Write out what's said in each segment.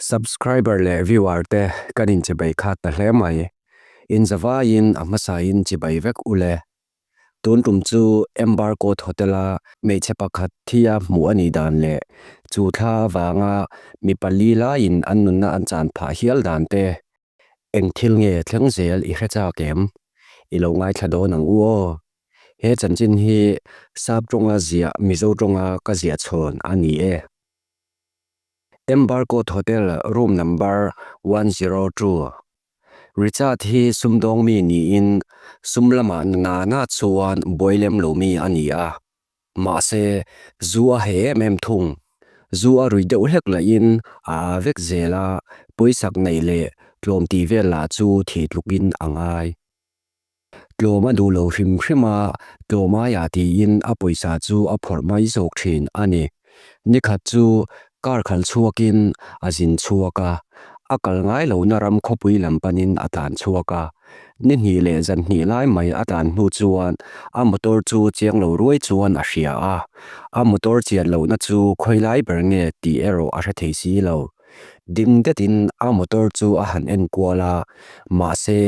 Subscriber leh viewer te kan inchibai khat ta hle mai. Inzavaiin a hmasain chibai vek ule. Tun tum chu Amber Court Hotel a hmeichhe pakhat thia hmuh a nih dan leh chu thla avanga mi pali laiin an nunna an chan phah hial dan te eng thil nge thleng zel i hre chak em? I lo ngaithla dawn ang u aw. He chanchin hi sap tawnga ziah Mizo tawnga ka ziah chhawn a ni e. Amber Court Hotel room number 102. Richard hi sumdawng mi niin sum lamah na na chuan buai lem lo mi a ni a. Mahse, zu a hei em em thung. Zu a rui deuh hlek lahin a aa vek zel a, pawisak neih leh tlawm tih vel lah chu thih tlukin a ngai. Tlawm a duh lo hrim hrim a, tlawm aiah tiin a pawisa chu a phawrh mai zawk thin a ni. Nikhat chu car khalh chhuakin a zin chhuak a, a kal ngai lohna ram khawpui lam panin a tlan chhuak a. Ni hnih leh zan hnih lai mai a tlan hnu chuan a motor chu chiang lo ruai chuan a hria a, a motor chian lohna chu khawi lai ber nge tih erawh a hre thei si lo. Ding detin a motor chu a han en kual a, mahse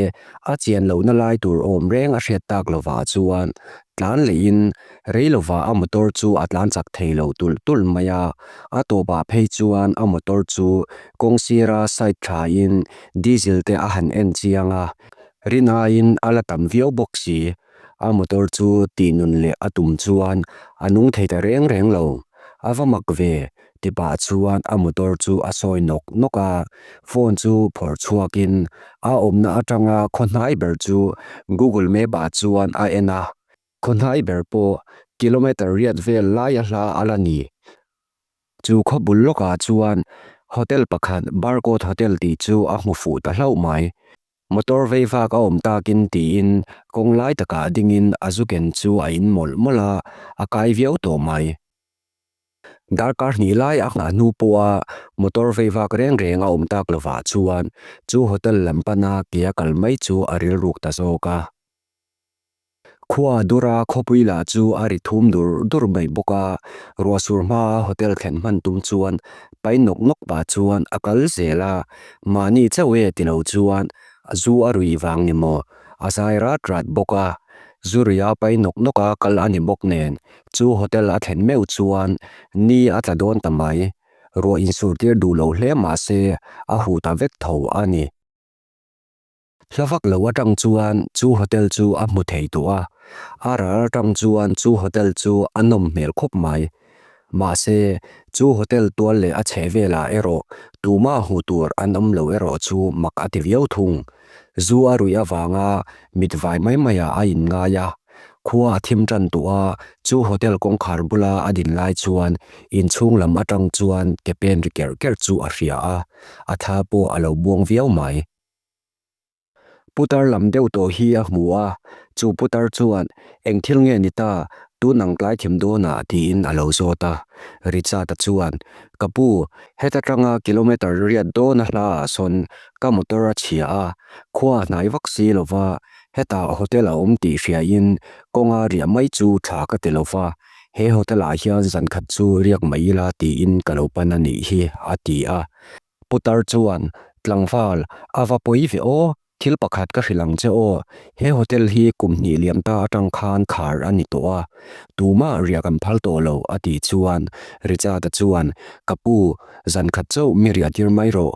a chian lohna lai tur awm reng a hriat tak lovah chuan tlan lehin rei lovah a motor chu a tlan chak thei lo tulh tulh mai a, a tawpah phei chuan a motor chu kawng sira side thlain diesel te a han en chiang a, rinaiin a la tam viau bawk si. A motor chu tihnun leh a tum chuan a nung thei ta reng reng lo, a va mak ve. Ti pah chuan a motor chu a sawi nawk nawk a, phone chu phawrh chhuakin a awmna atanga khaw hnai ber chu Google Map ah chuan a en a, khaw hnai ber pawh kilometer riat vel laia hla a la ni. Chu khaw bul lawkah chuan hotel pakhat Barcode Hotel tih chu a hmu fuh ta hlauh mai. Motor vei vak a awm takin tiin kawng lai takah dingin a zu ken chu a in mawlh mawlh a, a kai viau tawh mai. Darkar hnih lai a nghah hnu pawha motor vei vak reng reng a awm tak lovah chuan chu hotel lam pana ke a kal mai chu a rilruk ta zawk a. Khua dura khawpui lah chu a ri thum dur dur mai bawk a, ruahsur hmaa hotel thlen hman tum chuan pai nawk nawk pah chuan a kal zel a, mahni chauh e ti lo chuan zu a rui vang ni maw a zai rat rat bawk a, zu ruia pai nawk nawk a kal a ni bawk nen chu hotel a thlen meuh chuan ni a tla dawn ta mai, ruah insur tir duh lo hle mah se a huh ta vek tho a ni. Hla vak lo atang chuan chu hotel chu a hmu thei tawh a, a ral atang chuan chu hotel chu a nawm hmel khawp mai. Mahse, chu hotel tual leh a chheh velah erawh tumah hmuh tur an awm lo erawh chu mak a ti viau thung. Zu a ruih avanga mit vai mai maiah a inngai a, khua a thim tan tawh a, chu hotel kawngkhar bula a din lai chuan inchhung lam atang chuan ke pen ri kerh kerh chu a hria a, a thla pawh a lo buang viau mai. Putar lam deuh tawh hi a hmu a, chu putar chuan, Eng thil nge ni ta, tun ang tlai thim dawnah tiin a lo zawt a. Richard-a chuan, Ka pu, heta tanga kilometre riat dawna hlaah sawn ka motor a chhia a, khua a hnai vak si lo va, hetah hotel a awm tih hriain kawnga riah mai chu tha ka ti lo va, he hotel-ah hian zan khat chu riak mai ila tiin ka lo pan a nih hi, a ti a. Putar chuan, Tlangval, a va pawi ve aw, thil pakhat ka hrilh ang che aw, he hotel hi kum hnih liam ta atang khan khar a ni tawh a, tumah riah kan phal tawh lo, a tih chuan Richard-a chuan, Ka pu, zan khat chauh mi riah tir mai rawh,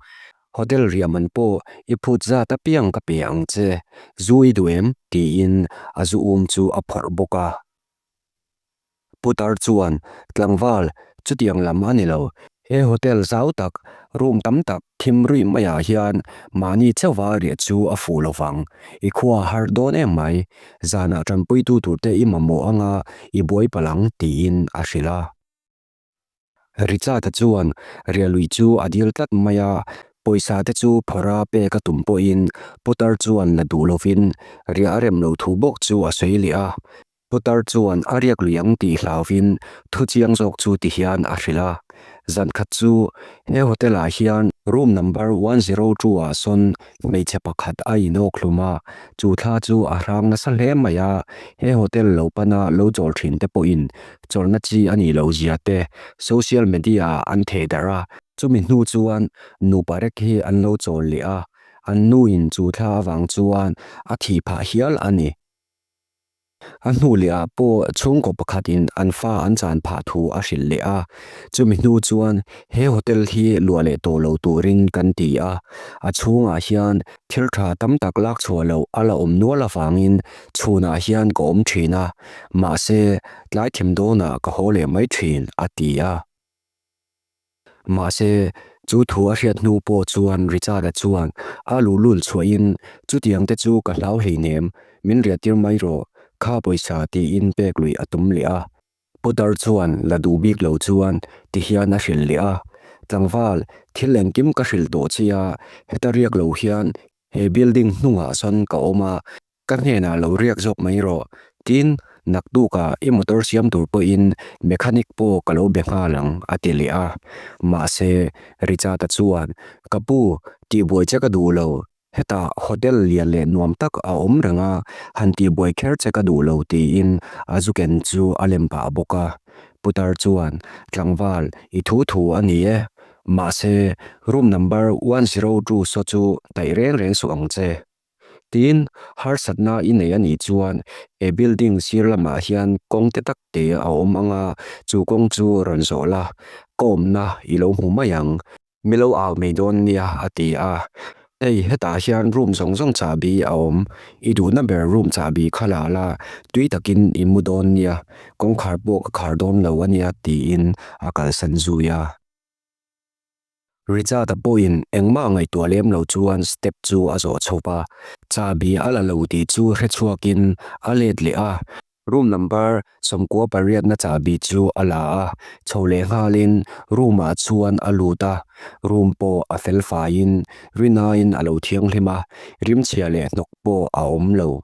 hotel riah man pawh i phut zat apiang ka pe ang che, zu i duh em? tiin a zu um chu a phawrh bawk a. Putar chuan, Tlangval, chutiang lam a ni lo. He hotel zau tak, room tam tak thim ruih maiah hian mahni chauha riah chu a fuh lo vang. I khua a har dawn em mai. Zanah tanpuitu turte i mamawh anga i buai palh ang, tiin a hrilh a. Richard-a chuan riah lui chu a dil tlat mai a, pawisa te chu phawrha pek a tum pawhin Putar chuan la duh lovin riah a rem lo thu bawk chu a sawi leh a. Putar chuan a riak lui ang tih hlauvin thu chiang zawk chu ti hian a hrilh a, zan khat chu he hotel ah hian room number 102 ah sawn Hmeichhe pakhat a inawk hlum a, chu thla chu a hrang nasa hle mai a, he hotel lo pana lo chawl thin te pawhin chawlhna chi a nih loh zia te social media ah an theh darh a. Chumi hnu chuan nupa rek hi an lo chawl leh a, an nuin chu thla avang chuan a thih phah hial a ni. A hnu lehah pawh chhungkaw pakhatin an fa an chan phah thu a hrilh leh a, chumi hnu chuan he hotel hi luah leh tawh lo turin kan ti a, a chhungah hian thil tha tam tak lak chhuah loh a la awm nual avangin chhunah hian ka awm thin a, mahse tlai thim dawnah ka haw leh mai thin, a ti a. Mahse, chu thu a hriat hnu pawh chuan Richard-a chuan a luhlul chhuahin, Chutiang te chu ka hlau hleinem, min riahtir mai rawh, kha pawisa tiin pek luih a tum leh a. Putar chuan la duh bik lo chuan tihian a hrilh leh a, Tlangval, thil engkim ka hrilh tawh che a, heta riak lo hian he building hnungah sawn ka awm a, Ka hnenah lo riak zawk mai rawh. Tin, naktukah i motor siam tur pawhin mechanic pawh ka lo be nghal ang, a ti leh a. Mahse, Richard-a chuan, Ka pu, tihbuai che ka duh lo. Hetah hotel lian leh nuam tak a awm reng a, han tihbuai kher che ka duh lo, tiin a zu ken chu a lem pah bawk a. Putar chuan, Tlangval, i thu thu a ni e. Mahse, room number 102 saw chu taih reng reng suh ang che. Tin, harsatna i nei a nih chuan he building sir lamah hian kawng te tak te a awm ang a, chu kawng chu rawn zawh la, ka awmna i lo hmu mai ang. Mi lo au mai dawn nia a ti a. Hei hetah hian room zawng zawng chahbi a awm, i duhna ber room chahbi kha la la, tui takin i mu dawn nia, kawngkhar pawh ka khar dawn lo a nia tiin a kalsan zui a. Richard-a pawhin engmah ngaihtuah lem lo chuan step chu a zawh chho va, chahbi a la lo tih chu hre chhuakin a let leh a, room number 98 na chahbi chu a la a, chho leh nghalin room-ah chuan a lut a, room pawh a fel faiin rinaiin a lo thianghlim a, rimchhia leh hnawk pawh a awm lo.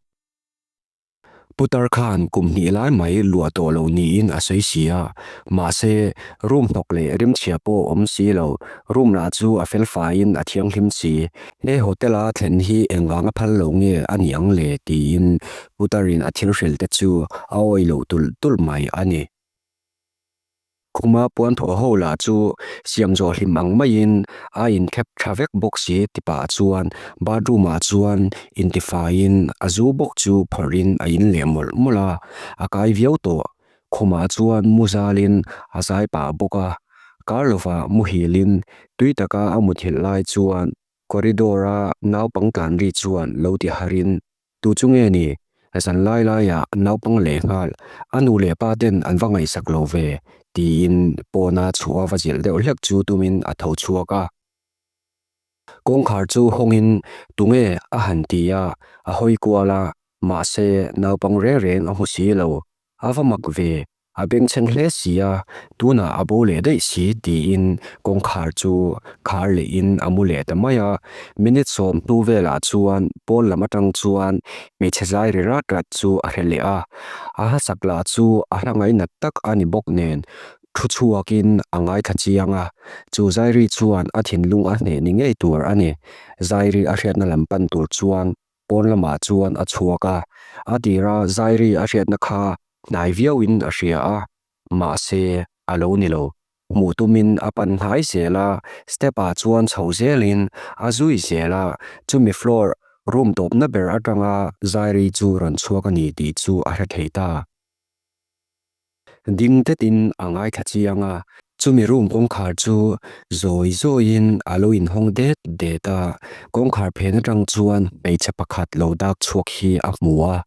Putar khan kum hnih lai mai luah tawh lo niin a sawi si a, mahse room hnawk leh rimchhia pawh awm si lo, room lah chu a fel faiin a thianghlim si. He hotel a thlen hi engvanga phal lo nge a ni ang le tiin Putarin a thil hrilh te chu a awih loh tulh tulh mai a ni. Khuma puan thaw ho lah chu siam zawh hlim ang maiin a inkhep tha vek bawk si ti pah chuan bathroom ah chuan intifaiin a zu bawk chu phawrhin a in leh mawlh mawlh a, a kai viau tawh. Khumah chuan mu zalin a zai pah bawk a, kar lovah muhilin tui taka a muthilh lai chuan Corridor a naupang tlan ri chuan lo ti harin, Tu chu nge ni? Zan lai laiah naupang leh nghal, a nu leh pa ten an va ngaihsak lo ve, tiin pawna chhuah va zilh deuh hlek chu tumin a tho chhuak a. Kawngkhar chu hawngin, Tu nge? a han ti a, a hawi kual a, mahse naupang reng reng a hmu si lo. A va mak ve, A bengchheng hle si a, tunah a bo leh daih si tiin kawngkhar chu khar lehin a mu leh ta mai a. Minute 10 hnu velah chuan pawn lam atang chuan hmeichhe zai ri rat rat chu a hre leh a. A hasak lah chu a hla ngainat tak a ni bawk nen thu chhuakin a ngaithla chiang a. Chu zai ri chuan a thinlung a hneh ni ngei tur a ni. Zai ri a hriatna lam pan tur chuan pawn lamah chuan a chhuak a. A tira zai ri a hriatna kha Hnai viauin a hria a, mahse a lo ni lo. Hmuh tumin a pan hnai zel a, step-ah chuan chho zelin a zui zel a, chumi floor room tawpna ber atanga Zairi chu rawn chhuak a ni tih chu a hre thei ta. Ding tetin a ngaithla chiang a, chumi room kawngkhar chu zawi zawiin a lo inhawng det det a, kawngkhar phen atang chuan hmeichhe pakhat lo dak chhuak hi a hmu a.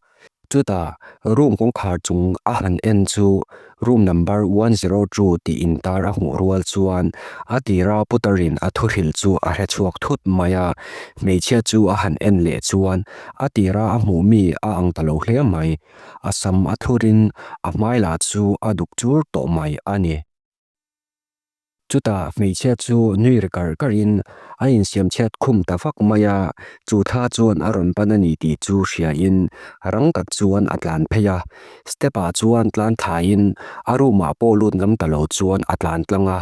Chutah room kawngkhar chung a han en chu room number 102 tih intar a hmuh rual chuan a tira putarin a thuhrilh chu a hre chhuak thut mai a, hmeichhia chu a han en leh chuan a tira a hmuh mi a ang ta lo hle mai, a sam a thurin a hmai lah chu a duk chur tawh mai a ni. Chutah hmeichhia chu nui ri kar karin a insiam chhiat khum ta vak mai a, chu thla chuan a rawn pan a ni tih chu hriain rang tak chuan a tlan phei a. Step ah chuan tlan thlaiin a room ah pawh lut ngam ta lo chuan a tlan tlang a,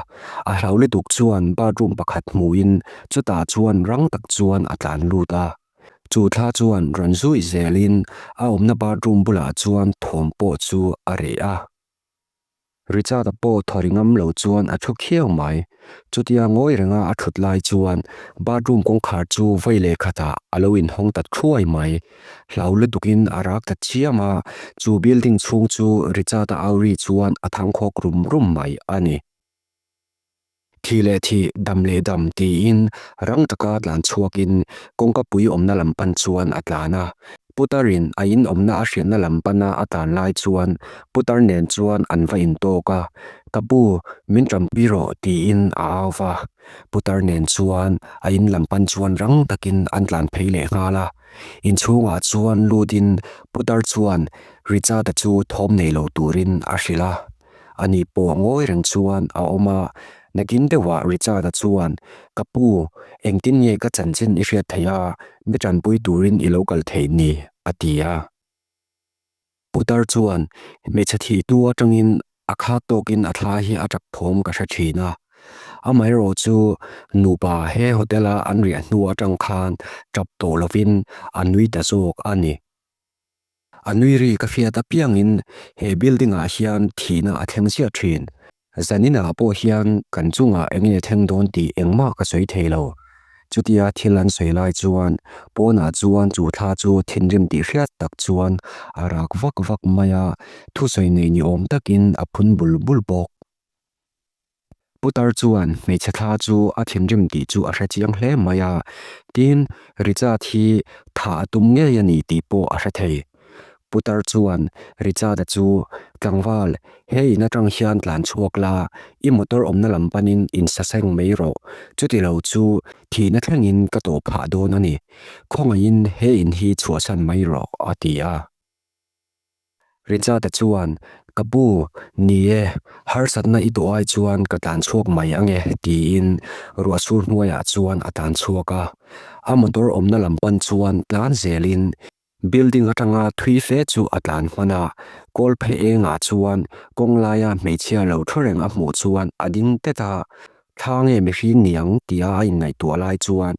a hlau lutuk chuan bathroom pakhat hmuhin chutah chuan rang tak chuan a tlan lut a. Chu thla chuan rawn zui zelin a awmna bathroom bulah chuan thawm pawh chu a reh a. Richard-a pawh thaw ri ngam lo chuan a thu khiau mai. Chutia ngawi renga a thut lai chuan bathroom kawngkhar chu vawi leh khatah a lo inhawng ta thuai mai. Hlau lutukin a rak ta chiam a, chu building chhung chu Richard-a au ri chuan a thangkhawk rum rum mai a ni. Thi leh thi, dam leh dam tiin rang taka tlan chhuakin kawngka pui awmna lam pan chuan a tlan a. Putarin a in awmna a hriatna lam pana a tlan lai chuan putar nen chuan an va intawk a, Ka pu, min tanpui rawh tiin a au va. Putar nen chuan a in lam pan chuan rang takin an tlan phei leh nghal a. Inchhungah chuan lutin putar chuan Richard-a chu thawm nei lo turin a hrilh a. Ani pawh ngawi reng chuan a awm a, nakin deuhah Richard-a chuan, Ka pu, engtin nge ka chanchin i hriat theih a, mi tanpui turin i lo kal theih ni? a ti a. Putar chuan, Hmeichhe thih hnu atangin a khat tawkin a thla hi a tap thawm ka hre thin a. Amaherawh chu nupa he hotel-a an riah hnu atang khan tap tawh lovin a nui ta zawk a ni. A nui ri ka hriat apiangin he building ah hian thihna a thleng ziah thin. Zaninah pawh hian kan chungah eng nge thleng dawn tih engmah ka sawi thei lo. Chutia thil an sawi lai chuan pawnah chuan chu thla chu thinrim tih hriat tak chuan a rak vak vak mai a, thusawi nei ni awm takin a phun bul bul bawk. Putar chuan hmeichhe thla chu a thinrim tih chu a hre chiang hle mai a, tin, Richard hi thah a tum ngei a ni tih pawh a hre thei. Putar chuan Richard-a chu, Tlangval, he in atang hian tlan chhuak la, i motor awmna lam panin insaseng mai rawh, chuti lo chu thihna thlengin ka tawh phah dawn a ni, khawngaihin he in hi chhuahsan mai rawh, a ti a. Richard-a chuan, Ka pu, ni e, harsatna i duh ai chuan ka tlan chhuak mai ang e, tiin ruahsur hnuaiah chuan a tlan chhuak a. A motor awmna lam pan chuan tlan zelin building atanga thui fe chu a tlan hman a. Kawl phe engah chuan kawng laia hmeichhia lo thu reng a hmuh chuan a ding tet a, Thla nge mihring niang tia a inngaihtuah lai chuan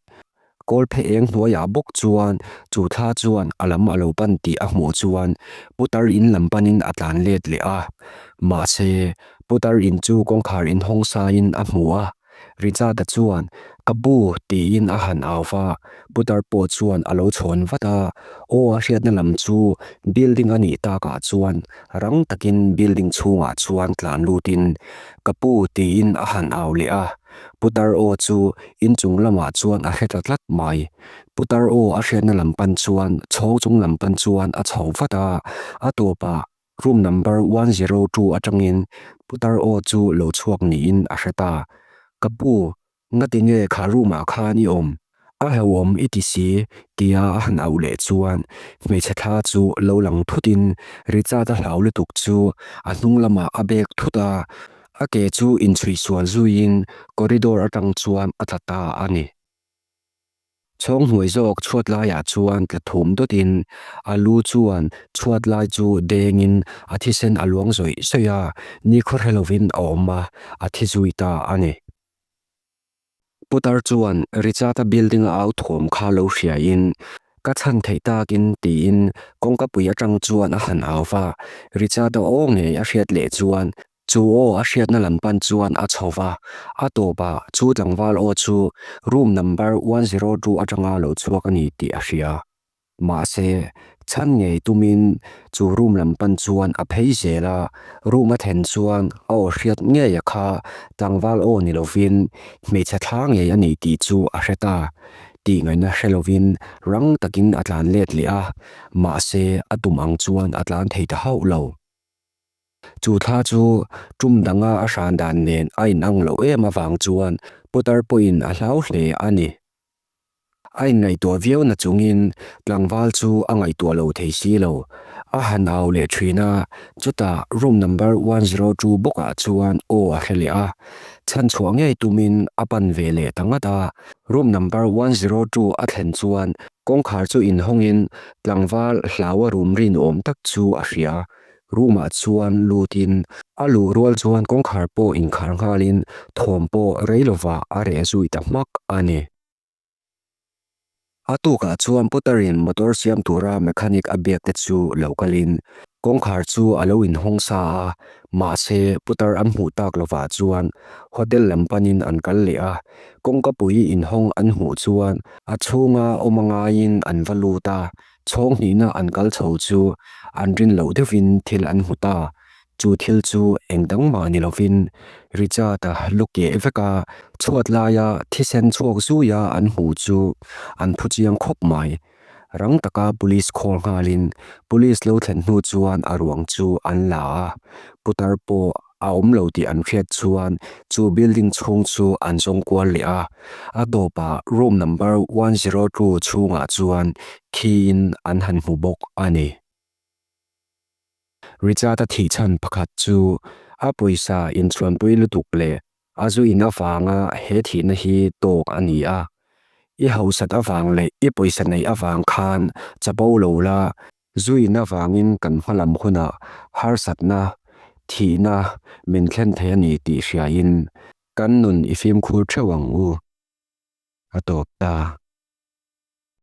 Kawl phe eng hnuaiah bawk chuan chu thla chuan a lam a lo pan tih a hmuh chuan putar in lam panin a tlan let leh a. Mahse, putar in chu kawngkhar inhawng saiin a hmu a. Richard-a chuan, Ka pu, tiin a han au va. Putar pawh chuan a lo chhawn vat a. Aw a hriatna lam chu building a nih takah chuan rang takin building chhungah chuan tlan lutin, Ka pu, tiin a han au leh a. Putar aw chu inchung lamah chuan a hre ta tlat mai. Putar aw a hriatna lam pan chuan chhawng chung lam pan chuan a chho vat a, a tawpah room number 102 atangin putar aw chu lo chhuak niin a hre ta. Ka pu, ngatinge kha room ah khan i awm? A hlauhawm i ti si, tia a han auh leh chuan hmeichhe thla chu lo lang thutin Richard-a hlau lutuk chu a hnung lamah a bek thut a, a ke chu inchhui sual zuiin corridor atang chuan a tla ta a ni. Chhawng hnuai zawk chhuat laiah chuan tla thum dawtin a lu chuan chhuat lai chu dengin a thisen a luang zawih zawih a, nikhua hre lovin a awm a, a thi zui ta a ni. Putar chuan Richard-a building a au thawm kha lo hriain, Ka chhan theih takin tiin kawngkapui atang chuan a han au va. Richard-a aw ngei a hriat leh chuan chu aw a hriatna lam pan chuan a chho va. A tawpah chu tlangval aw chu room number 102 atanga lo chhuak a ni tih a hria. Mahse, chhan ngei tumin chu room lam pan chuan a phei zel a, room a then chuan a aw hriat ngei a kha tlangval aw ni lovin hmeichhe thla ngei a ni tih chu a hre ta. Tih ngaihna hre lovin rang takin a tlan let leh a, mahse a tum ang chuan a tlan thei ta hauh lo. Chu thla chu tum danga a hran dan nen a inang loh em avang chuan putar pawhin a hlau hle a ni. A inngaihtuah viau na chungin tlangval chu a ngaihtuah lo thei si lo. A han au leh thin a, chutah room number 102 bawkah chuan aw a hre leh a. Chhan chhuah ngei tumin a pan ve leh ta ngat a. Room number 102 a thlen chuan kawngkhar chu inhawngin tlangval hlau a rum rinawm tak chu a hria. Room ah chuan lutin a luh rual chuan kawngkhar pawh inkhar nghalin thawm pawh rei lovah a reh zui ta hmak a ni. A tukah chuan Putarin motor siam tura mechanic a biak te chu lo kalin. Kawngkhar chu a lo inhawng sa a, mahse putar an hmuh tak lovah chuan hotel lam panin an kal leh a. Kawngkapui inhawng an hmuh chuan a chhunga awm a ngaiin an va lut a, chhawng hnihna an kal chho chu an rin loh deuhin thil an hmu ta. Chu thil chu eng dang mah ni lovin Richard-a lu keh vek a, chhuat laia thisen chhuak zuia an hmuh chu an phu chiang khawp mai. Rang taka police call nghalin police lo thlen hnu chuan a ruang chu an la a, putar pawh a awm lo tih an hriat chuan chu building chhung chu an zawng kual leh a, a tawpah room number 102 chhungah chuan khiin an han hmu bawk a ni. Richard-a thih chhan pakhat chu a pawisa inchhuanpui lutuk leh a zu in avanga he thihna hi tawk a ni a. I hausat avang leh i pawisa neih avang khan chapo lo la, zu in avangin kan hmalam hunah harsatna, thihna min thlen thei a ni tih hriain kan nun i fimkhur theuh ang u, a tawp ta.